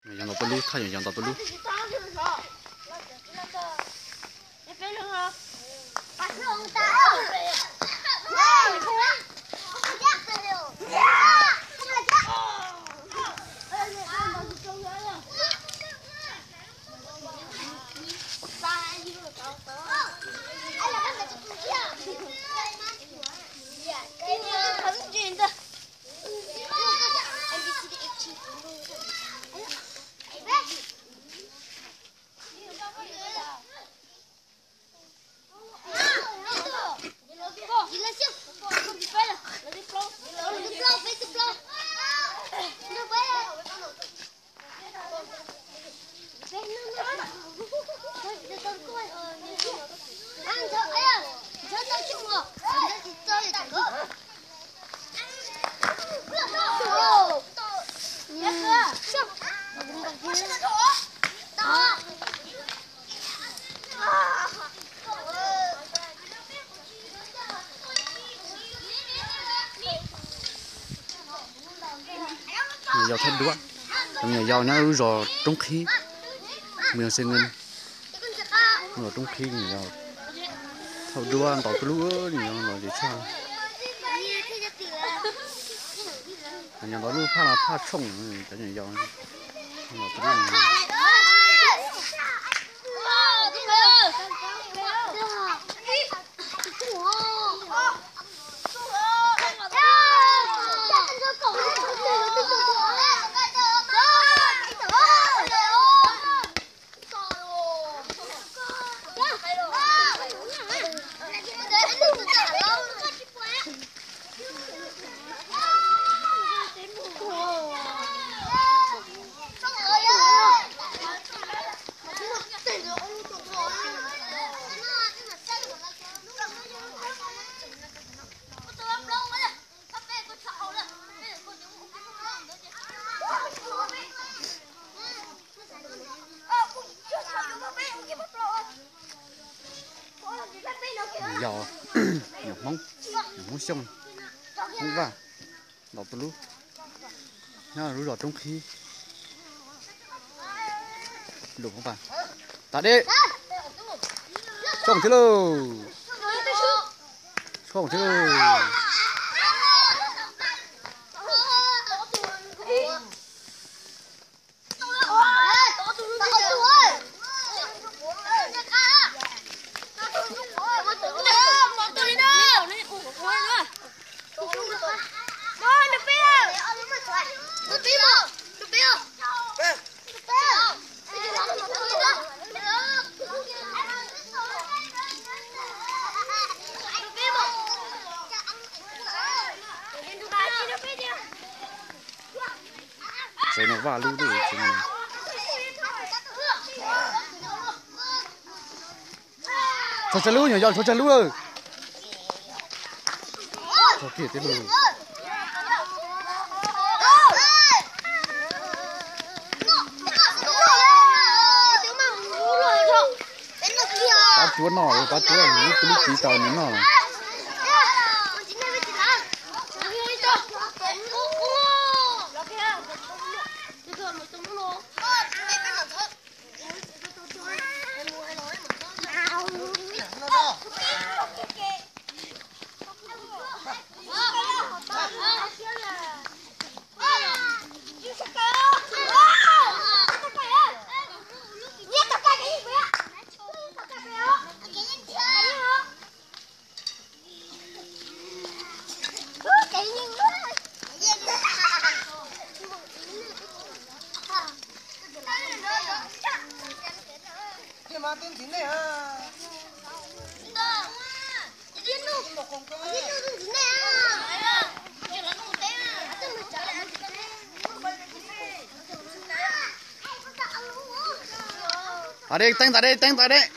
Yog ntaus peb lub, thaj yog ntaus peb lub. Nyuam yaus thaij duab, nyuam yaus nyob lub zos Roob Qhib, mus yog xees, zos Roob Qhib nyuam yaus thaij duab ntaus peb lub, nyuam yaus los zem tshaj. Nyuam yaus ntaus lub phaj no phaj tshooj, cov nyuam yaus ntaus peb lub. Yog, yog Hmoob, yog Hmoob Xyooj, Hmoob Vaj, ntaus peb lub, nyob lub zos Roob Qhib. Lus Hmoob Vaj, tas deb, tshooj thiab lauj, tshooj thiab lauj. Tsev no vaj lub lub tsev no. Tshuav tsawg lub, nyuam yaus tshuav tsawg lub. Tshuav kiag tib lub. Pab cuab noj, pab cuab, lub tib lub txiv tau nws noj. Tas deb, teeb tas deb, teeb tas deb.